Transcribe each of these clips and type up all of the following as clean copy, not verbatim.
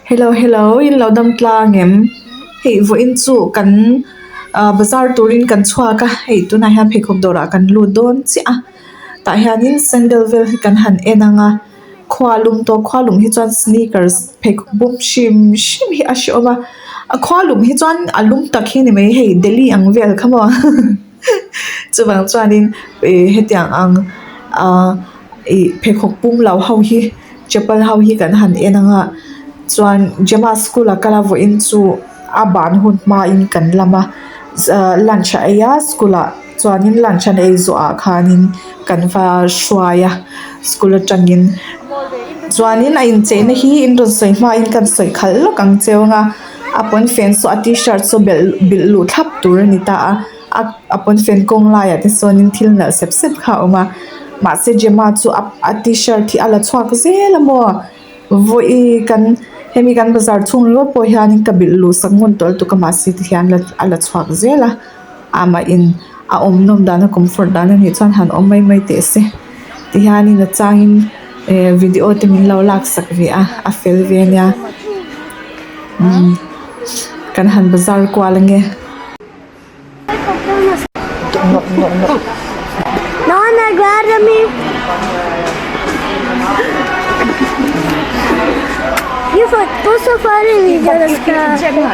Hello hello in lo dam tlang em hei vawiin chu kan ah bazar turin kan chhuak a hei tunah hian pheikhawk dawrah kan lut dawn chiah a tah hianin sandal vel hi kan han en ang a khua lum tawh khua lum hi chuan sneakers pheikhawk bum hrim hrim hi a hrehawm a a khua lum hi chuan a lum tak hi a ni mai hei Delhi ang vel kha maw chuvang chuanin ih hetiang ang ah ih pheikhawk pum lo ho hi chapal ho hi kan han en ang a chuan Gemma school a kal a vawiin chu a ban hun hmain kan lam a ah lunch a ei a school ah chuanin lunch an ei zawh ah khanin kan va hruai a school atangin chuanin a incheina hi in rawn sawi hmain kan sawi khalh lawk ang cheu ang a a pawnfen saw a tshirt saw belh bilh luh thlap tur a ni ta a a a pawnfen kawng laiah te sawnin thil nalh sep sep kha a awm a mahse Gemma chu a a tshirt hi a la chhuak zel a maw vawi kan hemi kan bazar chhung ringawt pawh hianin ka bilh luh sak ngun tawh lutuk a mahse tihian a la chhuak zel a amah in a awm nawm dan a comfort dan a nih chuan han awm mai mai teh se tihianin a changin eh video te min lo lak sak ve a a fel ve a nia umm kan han bazar kual ange. Nonna, guardami. Io fa- posso fare il video alla scarpa?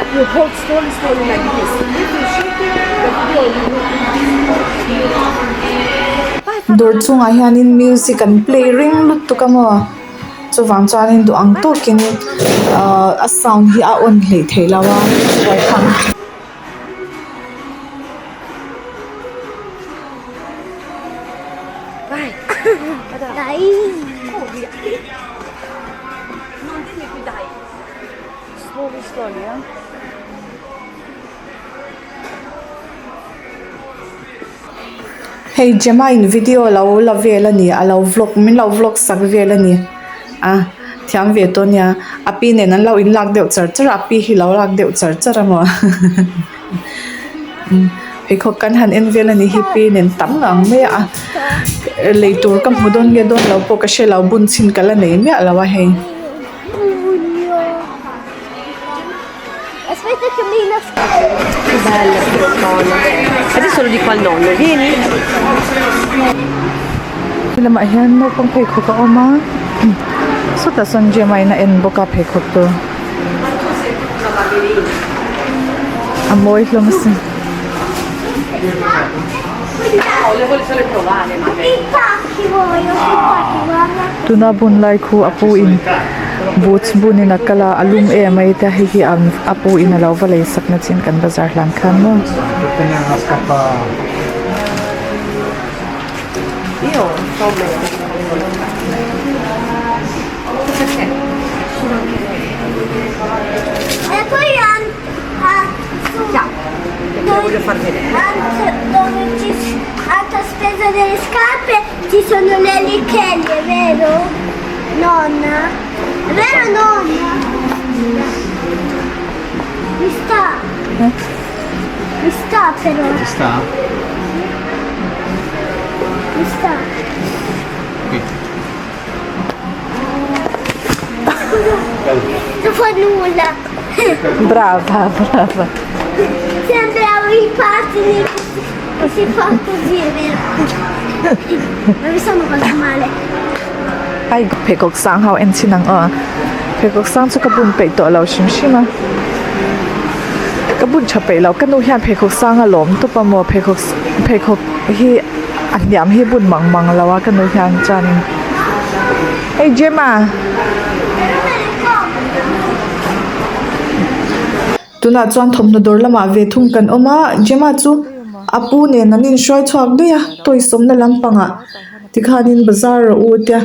Dawr chungah hianin music an play ring lutuk a maw chuvang chuanin duh ang tawkin ahh a sound hi a on hleih theih loh a. Hei Gemma in video lo la vel a ni a lo vlog min lo vlog sak vel a ni a thiam ve tawh a nia a pi nen an lo in lak deuh char char a a pi hi lo lak deuh char char a maw pheikhawk kan han en vel a nih hi pi nen tam ngang mai a lei tur ka hmu dawn nge dawn lo pawh ka hre lo bun chhin ka la nei miah lo a hei. Aspetta che mi Che bella però Adesso lo dico al nonno, vieni? Helamah hian naupang pheikhawk a awm a sawtah sawn gym a in a en bawk a pheikhawk tur a mawi hlawm asin. Tuna bun lai khu a pu in boots bunin a kal a a lum em mai te a hei hi a pu in a lo va lei sak na chin kan bazar hlan khan maw. Spesa delle scarpe ci sono le Licchelli, è vero? Nonna? È vero nonna? Mi sta. Mi sta però. Ti sta? Mi sta. Qui. Non fa nulla. Brava, brava. Sembravo i pattini che si fa così, è vero? Ma mi sono fatto male. Ai pheikhawk sang ho en chin ang aw pheikhawk sang chu ka bun peih tawh lo hrim hrim a ka bun tha peih lo ka nu hian pheikhawk sang a lawm tawp a maw pheikhawk pheikhawk hi a hniam hi bun mang mang lo a ka nu hian chuanin hei Gemma. Tunah chuan thawmhnaw dawr lamah ve thung kan awm a Gemma chu a pu nen an inhruai chhuak daih a toys awmna lampangah tikhanin bazar a u te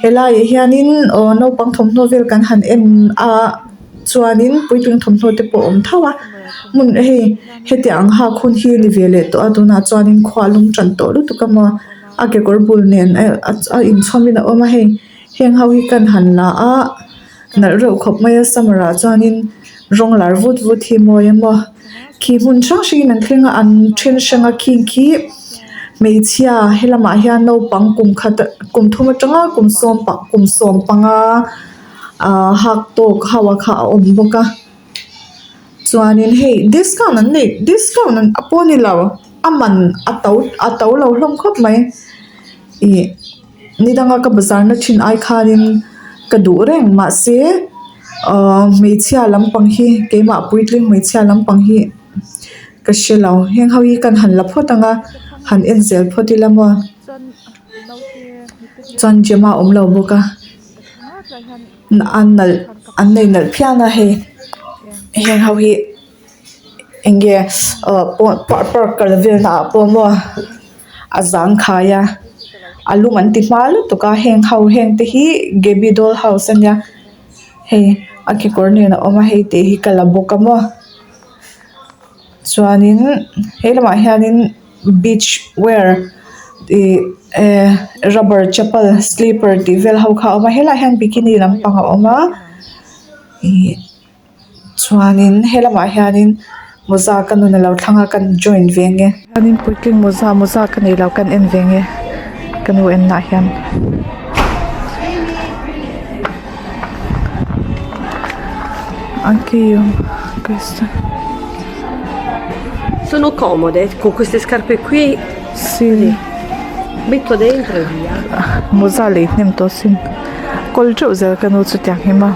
helaiah hianin aw naupang thawmhnaw vel kan han en a chuanin puitling thawmhnaw te pawh a awm tho a hmun hei hetiang ang hak hun hi ni ve leh tawh a tunah chuanin khua lung tan tawh lutuk a maw a kekawr bul nen a inchhawmin a awm a hei heng ho hi kan han la a nalh reuh khawp mai a summer ah chuanin rawng lar vut vut hi mawi a maw khi hmun hrang hrangin an thleng a an then hrang a khing khi hmeichhia helamah hian naupang kum khat kum thum atanga kum sawm pang kum sawm panga. Ahh hak tawk ho a kha a awm bawk a chuanin hei discount an neih discount a pawh a ni lo a man a to a to lo hlawm khawp mai ih ni danga ka bazar na thin ai khanin ka duh reng mahse ahh hmeichhia lampang hi keimah puitling hmeichhia lampang hi ka hre lo heng ho hi kan han la phawt ang a han en zel phawt ila maw chuan Gemma a awm lo bawk a. An nalh an nei nalh phian a hei heng ho hi eng nge ah park kal vel na ah pawh maw a zang khai a a lum an ti hma lutuk a heng ho heng te hi gaby doll house a nia hei a kekawr nen a awm a hei te hi ka la bawk a maw chuanin he lamah hianin. Beach wear ih eh rubber chapal slipper tih vel ho kha a awm a helaiah hian bikini lampang a awm a ih chuanin helamah hianin mawza ka nun alo thlang a kan join ve ang e. Chuanin puitling mawza mawza ka neilo kan en ve ang e ka nu en nah hian. Sono comode con queste scarpe qui. Sì. Metto dentro e via. Mawza lei hnem tawh sin. Kawl teuh zel ka nu chu tiang hi maw.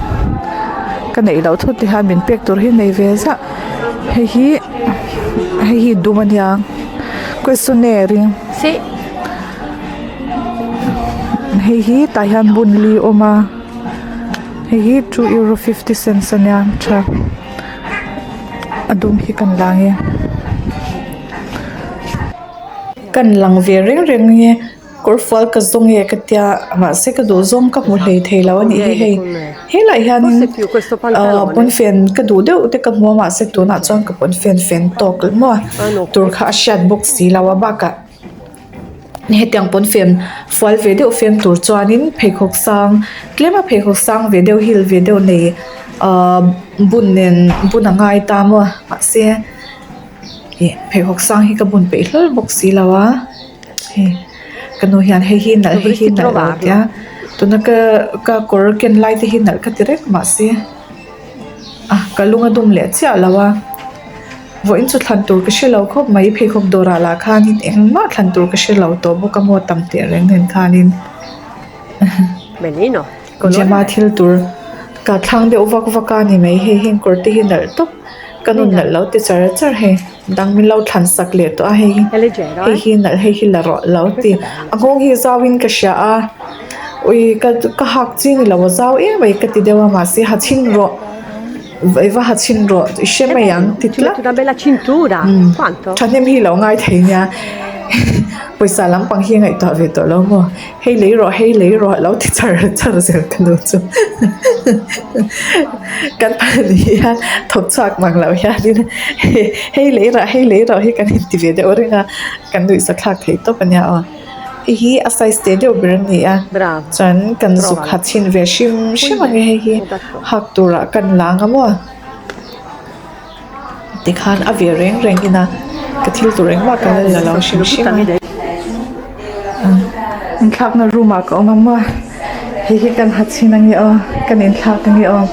Ka neih loh thut te hian min pek tur hi nei ve zah. Hei hi hei hi dum a nia. Questionnaire. Sì. Hei hi tah hian bun li a awm a hei hi two euro fifty cents a nia tha a dum hi kan la nge kan lang ve reng reng nge kawr fual ka zawng nge ka tia mahse ka duh zawng ka hmu hlei thei lo a nih hi hei helaiah hianin ahh pawnfen ka duh deuh te ka hmu a mahse tunah chuan ka pawnfen fen tawk maw tur kha a hriat bawk si lo a bakah. Hetiang pawnfen fual ve deuh feng tur chuanin pheikhawk sang tlema pheikhawk sang ve deuh heel ve deuh nei ahh bun nen bun a ngai ta maw mahse ih pheikhawk sang hi ka bun peih hlawl bawk si lo a hei ka nu hian hei hi nalh hei hi nalh lo a tia tuna ka ka kawr ken lai te hi nalh ka ti reng mahse ah ka lung a dum leh chiah lo a. Vawiin chu thlan tur ka hre lo khawp mai pheikhawk dawrah lah khanin engmah thlan tur ka hre lo tawh bawk a maw tam teh reng nen khanin Gemma thil tur ka thlang deuh vak vak a ni mai hei heng kawr te hi nalh tawp ka nun nalh lo ti char char hei dang min lo thlan sak leh tawh a hei hei hi nalh hei hi la rawh lo ti a nghawng hi zau in ka hria a ui ka hak chi ni lo a zau em mai ka ti deuh a mahse ha chhin rawh. I va ha chhin rawh i hre mai ang ti tlat thahnem hi lo ngai thei nia pawisa lampang hi a ngaihtuah ve tawh lo maw hei lei rawh hei lei rawh a lo ti char char zel ka nu chu kan pahnih hian thawk chhuak mang loh hianin hei lei rawh hei lei rawh hi kan inti ve deuh reng a kan nuihza thlak thei tawp a nia aw. Hei hi a size teh deuh ber a ni a chuan kan zuk ha chhin ve hrim hrim ang e hei hi hak turah kan la ang a maw tikhan a ve reng reng in a ka thil tur engmah ka la la lo hrim hrim a inthlakna room ah ka awm ang maw hei hi kan ha chhin ang e aw kan inthlak ang e aw.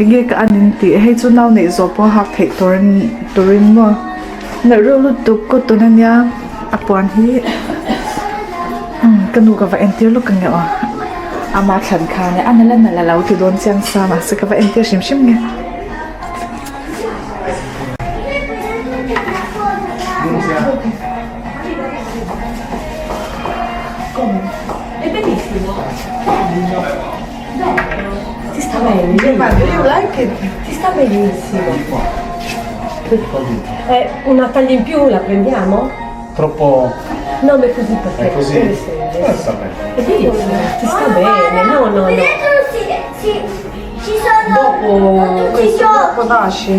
Enge ka an in tih hei chu nau neih zawh pawh a hak theih tur turin maw nalh reuh lutuk cotton a nia a puan hi umm ka nu ka va entir lawk ang e aw ama thlan khan a nalh a nalh a lo ti dawn chiang sa mahse ka va entir hrim hrim nge. Ti sta bene, Do you like it? Ti sta benissimo. Eh, una taglia in più la prendiamo? Troppo... No, ma è così perfetto. È così? Deve essere. Eh, sta bene. È bellissimo, ti sta bene. No, no, no. Dentro si, si, ci sono Dopo, tutti i giochi. Dopo nasce.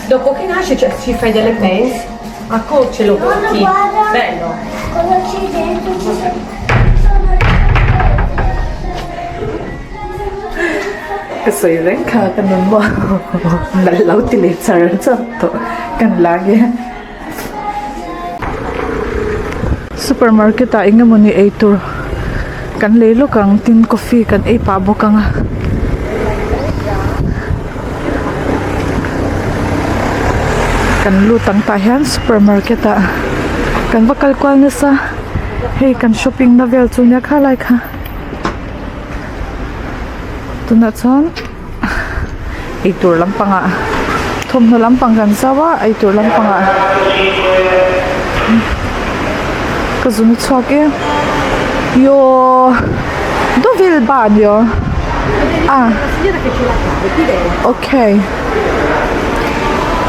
Dopo che nasce, cioè, ci fai delle pants, accorce lo Nonna, porti. guarda. Bello. Cosa c'è dentro? Ci sono, ci sono le Ka sawi reng kha ka nun maw nalh lo ti leh char char tawh kan la nge supermarket ah eng emawni ei tur. Kan lei lawk ang tin coffee kan ei pah bawk ang a. Kan lut ang tah hian supermarket ah kan va kal kual nasa hei kan shopping na vel chu nia kha lai kha tunah chuan eitur lampangah thawmhnaw lampang kan zau a eitur lampangah ka zun chhuak em iohh dawvel ban ioh ah okay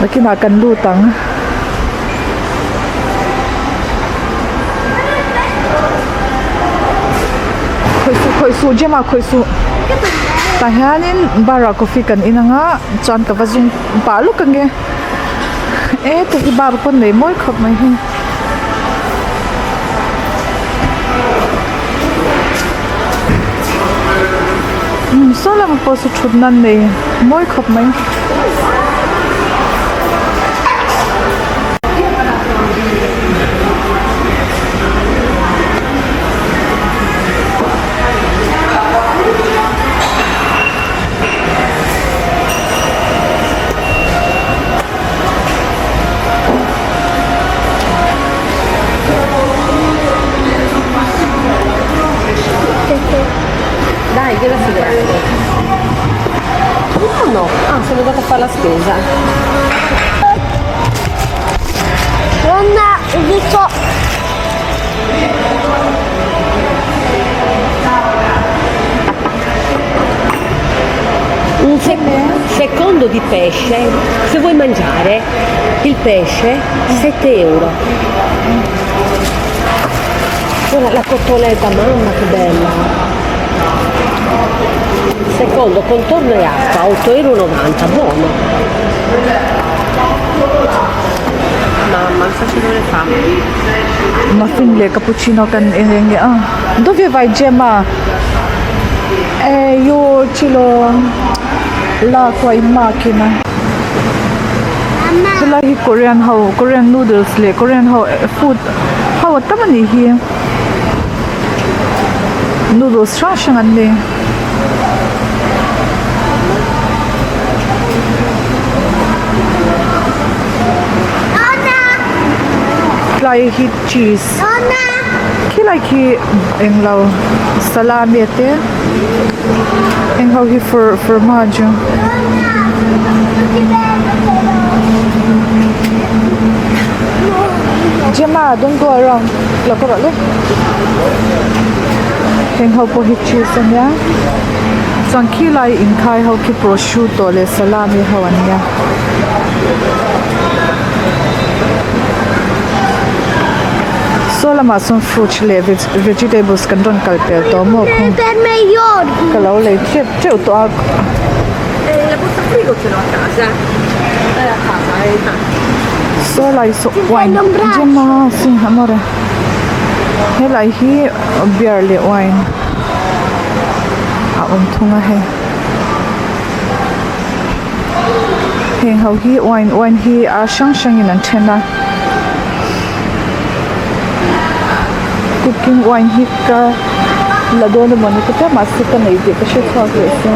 nakinah kan lut ang. Khawih suh khawih suh Gemma khawih suh tah hianin bar ah coffee kan in ang a chuan ka va zum pah lawk ang e e te hi bar pawn nei mawi khawp mai hi. Umm saw lamah pawh saw thutna an nei mawi khawp mai. Dai, che la sigaretta. No, no, ah, sono andata a fare la spesa. Nonna, ho visto. Un secondo di pesce, se vuoi mangiare il pesce, 7 euro. Guarda la cotoletta, mamma che bella. Secondo contorno e acqua, 8,90 euro, buono. Mamma, non so ci vuole fame. Muffin leh cappuccino kan en eng nge a dove vai Gemma eh io ce l'ho l'acqua in macchina helai hi korean ho korean noodles leh korean ho food ho a tam a nih hi noodles hrang hrang an ni. Tlai hi cheese khilai khi englo salami te heng ho hi formaggio. Gemma don't go around lo ka rawh le heng ho pawh hi cheese a nia chuan khilai inkhai ho khi prosciutto leh salami ho an nia. Saw lamah sawn fruits leh vegetables kan rawn kal pel tawh maw khaw ka lo lei tep teuh tawh a. Saw lai saw wine Gemma singh amore helai hi beer leh wine a awm thung a hei. Heng ho hi wine wine hi a hrang hrangin an then a cooking wine hi ka la dawn emaw ni ka tia mahse ka nei tih ka hre chhuak leh sia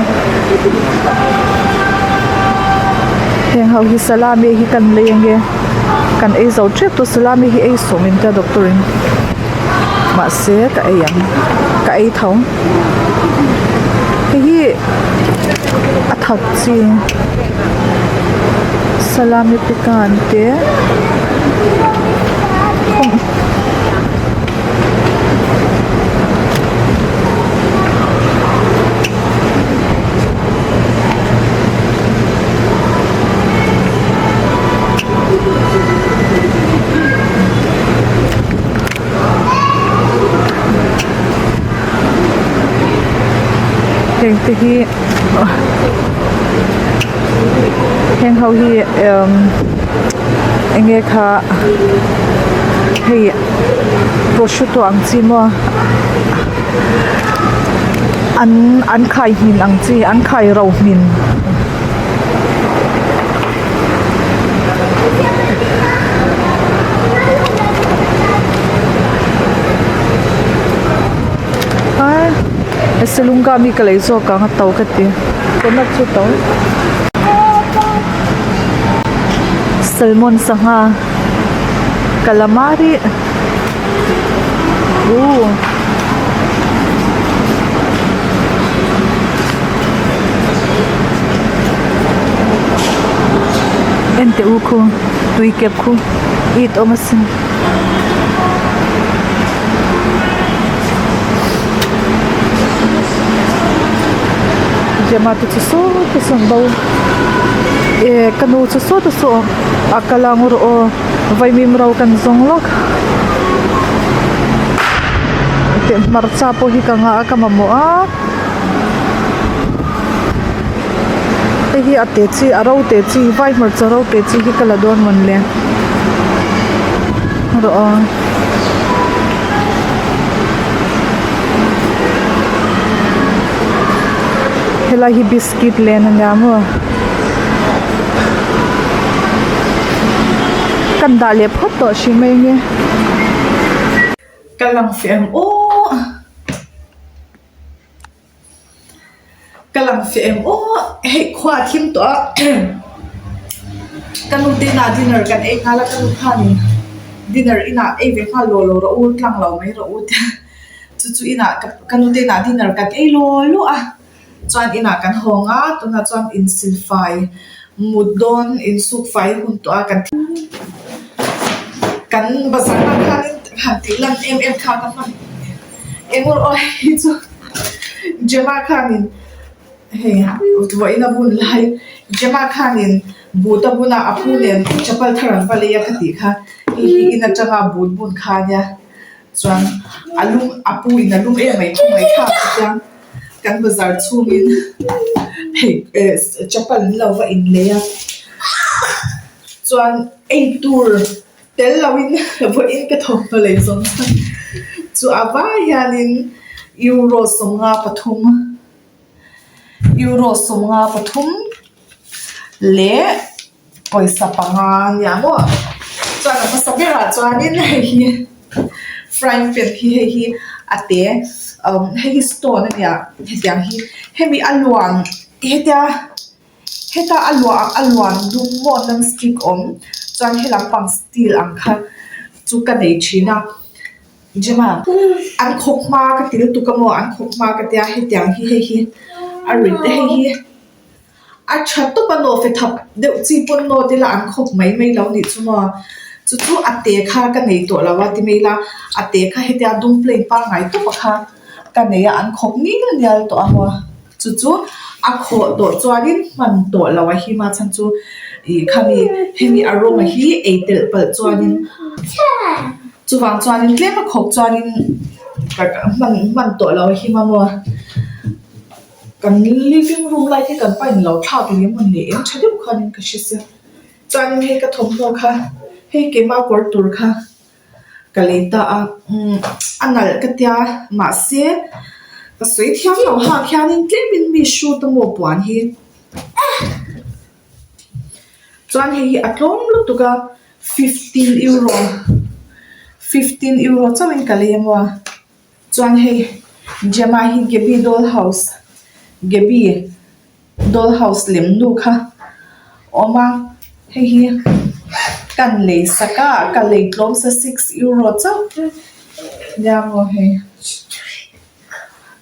heng ho hi salami hi kan lei ange kan ei zo tep tawh salami hi ei sawm in tia doctor in mahse ka ei ang ka ei tho hei hi a that chi salami picante Heng te hi heng ho hi emm eng nge kha hei prosciutto ang chi maw an an khai hmin ang chi an khai ro hmin. Esselunga ami ka lei zawk ang a to ka ti coconut chu to salmon sangha calamari uh. En teh u khu tui kep khu it awm asin. Gemma te chu saw te sawn bo eh ka nu chu saw te saw a kal ang rawh aw vaimim ro kan zawng lawk teh hmarcha pawh hi ka ngah a ka mamawh a hei hi a te chi a ro te chi vai hmarcha ro te chi hi ka la dawn mawnle rawh aw. Helai hi biscuit len a nia maw kan dah leh phawt tawh hrim mai nge. Ka lang fiah em aw ka lang fiah em aw hei khua a thim tawh a ka nu te inah dinner kan ei nghal a ka nu khanin dinner inah ei ve nghal law law rawh u tlang lo mai rawh u te chu chu inah ka nu te inah dinner kan ei law law a chuan inah kan hawng a tunah chuan insilfai mut dawn insuk fai hun tawh a kan kan bazar ah khanin han tih lan em em kha ka hman engmawh aw hei chu Gemma khanin hei vawiin a bun lai Gemma khanin but a bun a a pu nen chapal thar an va lei a ka tih kha hei hi in atanga but bun kha ania chuan a lum a pu in a lum em mai thung mai thlak te chuan kan bazar chhungin hei eh chapal an lo va inlei a chuan eitur tel loin vawiin ka thawmhnaw lei zawng zawng chu a vai hianin euro 53 euro 53 leh pawisa panga a nia maw chuan a hmasa berah chuanin hei hi frying pan hi hei hi a te umm hei hi stone a nia hetiang hi hemi a luan hetia heta a luah a luan dum maw non stick awm chuan he lampang steel ang kha chu ka nei thin a Gemma an khawk hma ka ti lutuk a maw an khawk hma ka tia hetiang hi hei hi a rit hei hi. A tha tawp a nawh fe thap deuh chi pawn nawt ila an khawp mai mai lo nih chu maw. Chu chu a te kha ka nei tawh lo a ti mai ila a te kha hetia dum plain pangngai tawp a kha ka nei a an khawp ngil ngial tawh a maw. Chu chu a khawh tawh chuanin hman tawh lo a him a chhan chu ih khami hemi a rawng hi ei telh palh chuanin chuvang chuanin tlem a khawp chuanin hman hman tawh lo a him a maw. Kan living room light hi kan pain lo thlak leh emaw ni eng tha deuh khanin ka hre sia chuanin hei ka thawmhnaw kha hei keimah kawr tur kha ka lei ta a umm a nalh ka tia mahse ka sawi thiam lo hak hianin tlemin mi shoot a maw puan hi chuan hei hi a tlawm lutuk a 15 euro 15 euro chauhin ka lei a maw. Chuan hei Gemma hi Gaby doll house Gaby doll house lem nu kha awm a hei hi kan lei sak a ka lei tlawm sa six euro chauh nia maw hei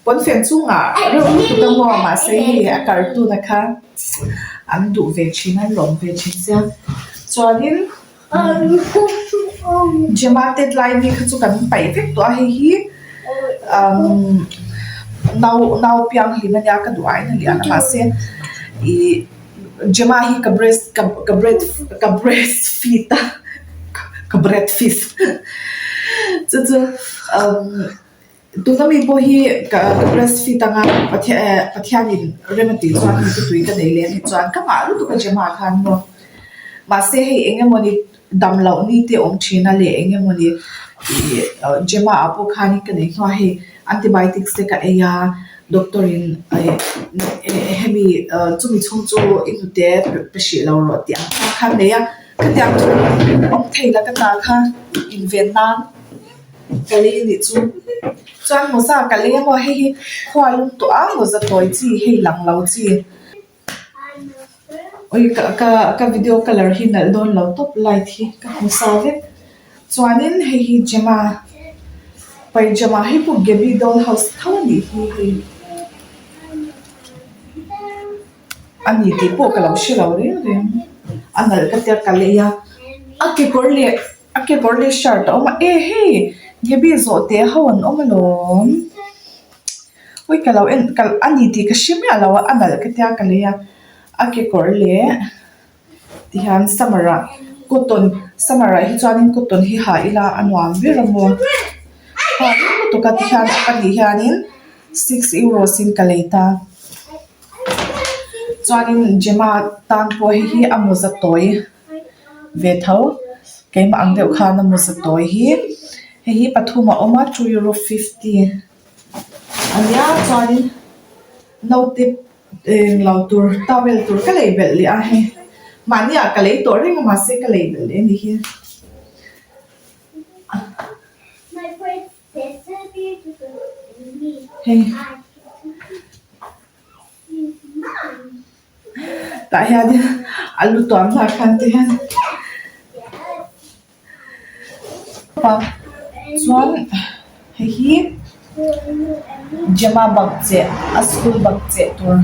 pawnfen chungah reuh lutuk a maw mahse hei a cartoon a kha an duh ve thin a an lawm ve thin sia chuanin. Gemma tet lai mi kha chu kan paih vek tawh a hei hi umm nau nau pianghlim ania ka duh aiin a lian a mahse ih Gemma hi ka breast ka ka bread ka breast feed a ka bread feed chu chu umm. Tuna mi pawh hi ka breast feed anga Pathianin rem a tih chuan hei tui ka nei leh a nih chuan ka nghah lutuk a Gemma khan maw. Mahse hei eng emawni dam loh ni te awm thin a leh eng emawni ih Gemma ah pawh khanin ka nei hnuah hei antibiotics te ka ei a doctor in hemi chumi chhung chu i hnute pe hrih lo rawh tih ang kha khan nei a khatiang chu awm thei la ka ta kha inven nan. Ka lei anih chu. Chuan mawza ka lei a maw hei hi khua lum tawh a mawza tawi chi hei lang lo chi. Ui ka ka ka video colour hi nalh dawn lo tawp light hi ka hmu sa vek. Chuanin hei hi Gemma pyjama hei pawh Gaby doll house tho a nih hi hei. A ni tih pawh ka lo hre lo reng reng. A nalh ka tia ka lei a, a kekawr leh a kekawr leh shirt a awm a, e hei Gaby zawh teh ho an awm alawm. Ui ka lo en ka a ni tih ka hre miah lo a, a nalh ka tia ka lei a, a kekawr leh tihian summer ah cotton summer ah hi chuanin cotton hi ha ila a nuam ber a maw ha reng lutuk a tihian a pahnih hianin six euros in ka lei ta. Chuanin Gemma tan pawh hei hi a mawza tawi ve tho keimah ang deuh khan a mawza tawi hi hei hi pathum a awm a two euro fifty a nia chuanin naute englo tur towel tur ka lei belh leh a hei mahni ah ka lei tawh reng a mahse ka lei belh leh a ni hi. Hei tah hianin a lu tuam hnah khan te hian chuan hei hi Gemma bakcheh a school bakcheh tur.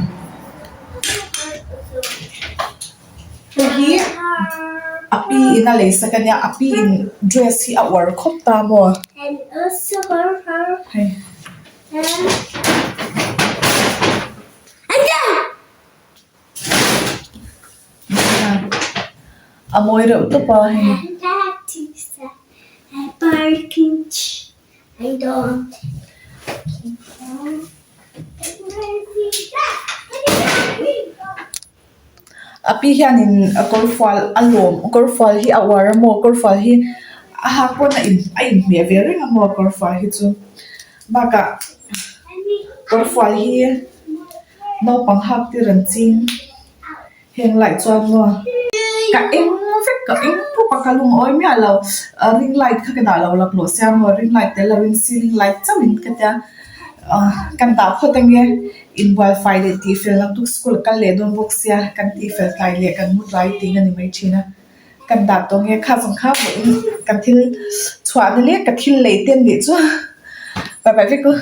Hei hi a pi in a lei sak a nia a pi in dress hi a uar khawp ta maw hei. A mawi reuh tawp a hei. A pi hianin a kawr fual a lawm kawr fual hi a uar a maw kawr fual hi a hak pawn a in a inhmeh ve reng a maw kawr fual hi chu bakah kawr fual hi naupang hak tir an ching heng lai chuan maw ka eng vek ka eng pup a ka lungawi miah lo ring light kha ka dah lo laklawh sia maw ring light tel lovin ceiling light chauhin ka tia ah kan dah phawt ange. Inbual fai leh tih fel loh tuk school a kal leh dawn bawk sia kan tih fel tlai leh kan mu tlai ting a ni mai thin a. Kan dah tawh nge kha zawng kha pawhin kan thil chhuahna leh ka thil lei te an nih chu. Bye bye vek u.